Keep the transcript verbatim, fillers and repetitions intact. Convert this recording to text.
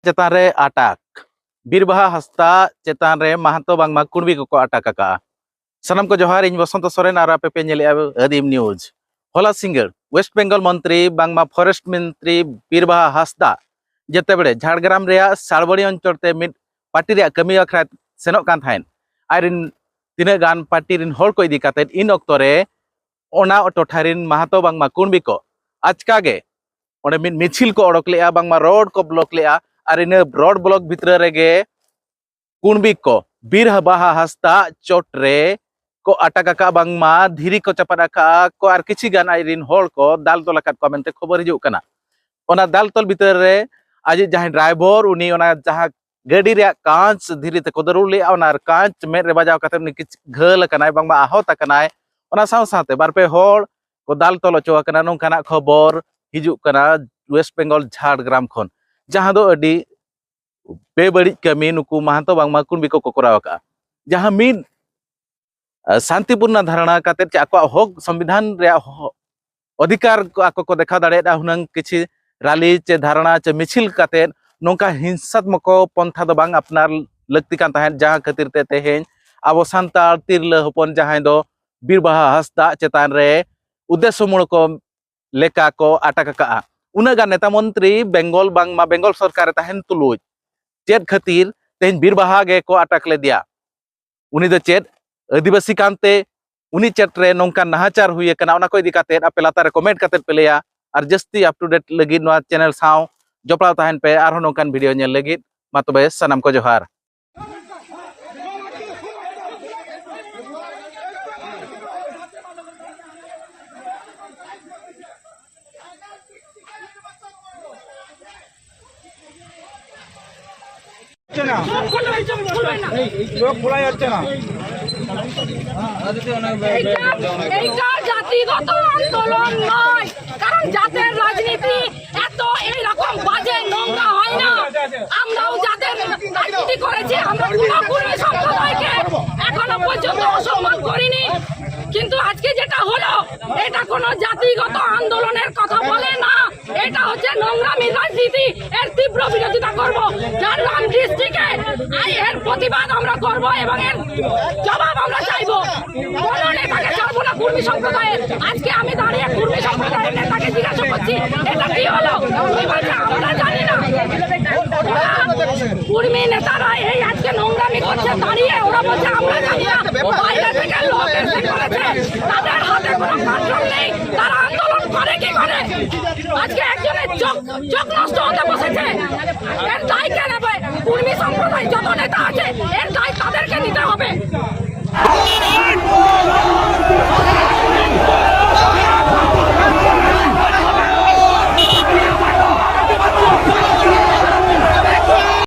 ᱪᱮᱛᱟᱱ ᱨᱮ ᱟᱴᱟᱠ, ᱵᱤᱨᱵᱟᱦᱟ ᱦᱟᱸᱥᱫᱟ ᱪᱮᱛᱟᱱ ᱨᱮ ᱢᱟᱦᱟᱛᱚ ᱵᱟᱝᱢᱟ ᱠᱩᱲᱵᱤ ᱠᱚᱠᱚ ᱟᱴᱟᱠ ᱟᱠᱟᱜᱼᱟ᱾ ᱥᱟᱱᱟᱢ ᱠᱚ ᱡᱚᱦᱟᱨ, ᱤᱧ ᱵᱚᱥᱚᱱᱛᱚ ᱥᱚᱨᱮᱱ ᱟᱨ ᱟᱯᱮ ᱯᱮ ᱧᱮᱞᱮᱫᱼᱟ ᱟᱹᱫᱤᱢ ᱱᱤᱭᱩᱡᱽ᱾ ᱦᱚᱞᱟ ᱥᱤᱸᱜᱟᱹᱲ ᱳᱭᱮᱥᱴ ᱵᱮᱝᱜᱚᱞ ᱢᱚᱱᱛᱨᱤ ᱵᱟᱝᱢᱟ ᱯᱷᱚᱨᱮᱥᱴ ᱢᱚᱱᱛᱨᱤ ᱵᱤᱨᱵᱟᱦᱟ ᱦᱟᱸᱥᱫᱟ ᱡᱮᱛᱮᱵᱮᱲᱮ ᱡᱷᱟᱲᱜᱨᱟᱢ ᱨᱮᱭᱟᱜ ᱥᱟᱲᱵᱟᱲᱤ ᱚᱧᱪᱚᱞ ᱛᱮ ᱢᱤᱫ ᱯᱟᱨᱴᱤ ᱨᱮᱭᱟᱜ ᱠᱟᱹᱢᱤ ᱟᱠᱷᱲᱟ ᱥᱮᱱᱚᱜ ᱠᱟᱱ ᱛᱟᱦᱮᱸᱫ, ᱟᱡᱨᱮᱱ ᱛᱤᱱᱟᱹᱜ ᱜᱟᱱ ᱯᱟᱨᱴᱤ ᱨᱮᱱ ᱦᱚᱲ ᱠᱚ ᱤᱫᱤ ᱠᱟᱛᱮᱫ ᱤᱱ ᱚᱠᱛᱚ ᱨᱮ ᱚᱱᱟ ᱴᱚᱴᱷᱟ ᱨᱮᱱ ᱢᱟᱦᱟᱛᱚ ᱵᱟᱝᱢᱟ ᱠᱩᱲᱵᱤ ᱠᱚ ᱟᱪᱠᱟ ᱜᱮ ᱚᱸᱰᱮ ᱢᱤᱫ ᱢᱤᱪᱷᱤᱞ ᱠᱚ ᱚᱰᱚᱠ ᱞᱮᱜᱼᱟ, ᱵᱟᱝᱢᱟ ᱨᱳᱰ ᱠᱚ ᱵᱞᱚᱠ ᱞᱮᱜᱼᱟ᱾ ᱟᱨ ᱤᱱᱟᱹ ᱨᱳᱰ ᱵᱞᱚᱠ ᱵᱷᱤᱛᱨᱤ ᱨᱮᱜᱮ ᱠᱩᱲᱵᱤ ᱠᱚ ᱵᱤᱨ ᱵᱟᱦᱟ ᱦᱟᱸᱥᱫᱟ ᱪᱚᱴ ᱨᱮ ᱠᱚ ᱟᱴᱟᱠ ᱟᱠᱟᱫ, ᱵᱟᱝᱢᱟ ᱫᱷᱤᱨᱤ ᱠᱚ ᱪᱟᱯᱟᱫ ᱟᱠᱟᱫᱼᱟ ᱠᱚ ᱟᱨ ᱠᱤᱪᱷᱤ ᱜᱟᱱ ᱟᱡ ᱨᱮᱱ ᱦᱚᱲ ᱠᱚ ᱫᱟᱞ ᱛᱚᱞ ᱟᱠᱟᱫ ᱠᱚᱣᱟ ᱢᱮᱱᱛᱮ ᱠᱷᱚᱵᱚᱨ ᱦᱤᱡᱩᱜ ᱠᱟᱱᱟ᱾ ᱚᱱᱟ ᱫᱟᱞ ᱛᱚᱞ ᱵᱷᱤᱛᱟᱹᱨ ᱨᱮ ᱟᱡᱤᱡ ᱡᱟᱦᱟᱸᱭ ᱰᱨᱟᱭᱵᱷᱚᱨ, ᱩᱱᱤ ᱚᱱᱟ ᱡᱟᱦᱟᱸ ᱜᱟᱹᱰᱤ ᱨᱮᱭᱟᱜ ᱠᱟᱸᱪ ᱫᱷᱤᱨᱤ ᱛᱮᱠᱚ ᱫᱟᱹᱨᱩᱲ ᱞᱮᱫᱼᱟ, ᱚᱱᱟ ᱠᱟᱸᱪ ᱢᱮᱫ ᱨᱮ ᱵᱟᱡᱟᱣ ᱠᱟᱛᱮ ᱩᱱᱤ ᱠᱤᱪ- ᱜᱷᱟᱹᱞ ᱟᱠᱟᱱᱟᱭ, ᱵᱟᱝᱢᱟ ᱟᱦᱚᱛ ᱟᱠᱟᱱᱟᱭ᱾ ᱚᱱᱟ ᱥᱟᱶ ᱥᱟᱶᱛᱮ ᱵᱟᱨ ᱯᱮ ᱦᱚᱲ ᱠᱚ ᱫᱟᱞ ᱛᱚᱞ ᱦᱚᱪᱚ ᱟᱠᱟᱱᱟ, ᱱᱚᱝᱠᱟᱱᱟᱜ ᱠᱷᱚᱵᱚᱨ ᱦᱤᱡᱩᱜ ᱠᱟᱱᱟ ᱳᱭᱮᱥᱴ ᱵᱮᱝᱜᱚᱞ ᱡᱷᱟᱲᱜᱨᱟᱢ ᱠᱷᱚᱱ, ᱡᱟᱦᱟᱸ ᱫᱚ ᱟᱹᱰᱤ ᱵᱮᱵᱟᱹᱲᱤᱡ ᱠᱟᱹᱢᱤ ᱱᱩᱠᱩ ᱢᱟᱦᱟᱛᱚ ᱵᱟᱝᱢᱟ ᱠᱩᱲᱵᱤ ᱠᱚᱠᱚ ᱠᱚᱨᱟᱣ ᱟᱠᱟᱫᱼᱟ᱾ ᱡᱟᱦᱟᱸ ᱢᱤᱫ, ᱟᱸ, ᱥᱟᱱᱛᱤᱯᱩᱨᱱᱟ ᱫᱷᱟᱨᱱᱟ ᱠᱟᱛᱮᱫ ᱪᱮ ᱟᱠᱚᱣᱟᱜ ᱦᱚᱠ, ᱥᱚᱝᱵᱤᱫᱷᱟᱱ ᱨᱮᱭᱟᱜ ᱦᱚ-, ᱚᱫᱷᱤᱠᱟᱨ ᱠᱚ ᱟᱠᱚ ᱠᱚ ᱫᱮᱠᱷᱟᱣ ᱫᱟᱲᱮᱭᱟᱫᱼᱟ ᱦᱩᱱᱟᱹᱝ ᱠᱤᱪᱷᱤ ᱨᱟᱞᱤ ᱪᱮ ᱫᱷᱟᱨᱱᱟ ᱪᱮ ᱢᱤᱪᱷᱤᱞ ᱠᱟᱛᱮᱫ, ᱱᱚᱝᱠᱟ ᱦᱤᱝᱥᱟᱛᱢᱚᱠᱚ ᱯᱚᱱᱛᱷᱟ ᱫᱚ ᱵᱟᱝ ᱟᱯᱱᱟᱨ ᱞᱟᱹᱠᱛᱤ ᱠᱟᱱ ᱛᱟᱦᱮᱸᱫ, ᱡᱟᱦᱟᱸ ᱠᱷᱟᱹᱛᱤᱨ ᱛᱮ ᱛᱮᱦᱮᱧ ᱟᱵᱚ ᱥᱟᱱᱛᱟᱲ ᱛᱤᱨᱞᱟᱹ ᱦᱚᱯᱚᱱ ᱡᱟᱦᱟᱸᱭ ᱫᱚ ᱵᱤᱨ ᱵᱟᱦᱟ ᱦᱟᱸᱥᱫᱟ ᱪᱮᱛᱟᱱ ᱨᱮ ᱩᱫᱽᱫᱮᱥᱥᱚ ᱢᱩᱞᱚᱠ ᱞᱮᱠᱟ ᱠᱚ ᱟᱴᱟᱠ ᱟᱠᱟᱜᱼᱟ᱾ ᱩᱱᱟᱹᱜ ᱜᱟᱱ ᱱᱮᱛᱟ ᱢᱚᱱᱛᱨᱤ ᱵᱮᱝᱜᱚᱞ, ᱵᱟᱝᱢᱟ ᱵᱮᱝᱜᱚᱞ ᱥᱚᱨᱠᱟᱨ ᱨᱮ ᱛᱟᱦᱮᱱ ᱛᱩᱞᱩᱡ ᱪᱮᱫ ᱠᱷᱟᱹᱛᱤᱨ ᱛᱮᱦᱮᱧ ᱵᱤᱨ ᱵᱟᱦᱟ ᱜᱮᱠᱚ ᱟᱴᱟᱠ ᱞᱮᱫᱮᱭᱟ? ᱩᱱᱤ ᱫᱚ ᱪᱮᱫ ᱟᱹᱫᱤᱵᱟᱹᱥᱤ ᱠᱟᱱᱛᱮ ᱩᱱᱤ ᱪᱮᱫ ᱨᱮ ᱱᱚᱝᱠᱟᱱ ᱱᱟᱦᱟᱪᱟᱨ ᱦᱩᱭ ᱟᱠᱟᱱᱟ? ᱚᱱᱟ ᱠᱚ ᱤᱫᱤ ᱠᱟᱛᱮᱫ ᱟᱯᱮ ᱞᱟᱛᱟᱨ ᱨᱮ ᱠᱚᱢᱮᱱᱴ ᱠᱟᱛᱮᱫ ᱯᱮ ᱞᱟᱹᱭᱟ᱾ ᱟᱨ ᱡᱟᱹᱥᱛᱤ ᱟᱯ ᱴᱩ ᱰᱮᱴ ᱞᱟᱹᱜᱤᱫ ᱱᱚᱣᱟ ᱪᱮᱱᱮᱞ ᱥᱟᱶ ᱡᱚᱯᱲᱟᱣ ᱛᱟᱦᱮᱱ ᱯᱮ᱾ ᱟᱨᱦᱚᱸ ᱱᱚᱝᱠᱟᱱ ᱵᱷᱤᱰᱤᱭᱳ ᱧᱮᱞ ᱞᱟᱹᱜᱤᱫ ᱢᱟ ᱛᱚᱵᱮ ᱥᱟᱱᱟᱢ ᱠᱚ ᱡᱚᱦᱟᱨ᱾ হচ্ছে না। চোখ খোলা যাচ্ছে না। এটা, এটা জাতিগত আন্দোলন নয়, কারণ জাতের রাজনীতি এত এইরকম বাজে নোংরা হয় না। আমরাও জাতের রাজনীতি করেছি, আমরা কুলাকুলি সম্প্রদায়কে এখনো পর্যন্ত অসম্মান করিনি, কিন্তু আজকে যেটা হলো, এটা কোনো জাতিগত আন্দোলনের কথা বলে না। এটা হচ্ছে নোংরামি রাজনীতি। এর তীব্র বিরোধিতা করব। ঝাড়গ্রাম ডিস্ট্রিক্টে আই এর প্রতিবাদ আমরা করব এবং এর জবাব আমরা চাইব। কোনো নেতাকে ছাড়বো না কুর্মী সম্প্রদায়ের। আজকে আমি দাঁড়িয়ে কুর্মী সম্প্রদায়ের নেতাকে জিজ্ঞাসা করছি, এটা কি হলো? উনি বলছে, আমরা জানি না। ওরা কুর্মী নেতারা এই আজকে নোংরামি করছে দাঁড়িয়ে, ওরা বলছে, আমরা জানি না। বাইরে থেকে লোক এসে করেছে, তাদের হাতে কোনো কন্ট্রোল নেই, তারা আন্দোলন করে কি করে? আজকে একজনের চোখ, চোখ নষ্ট হতে বসেছে, এর দায় কে নেবে? কুর্মী সম্প্রদায় যত নেতা আছে, এর দায়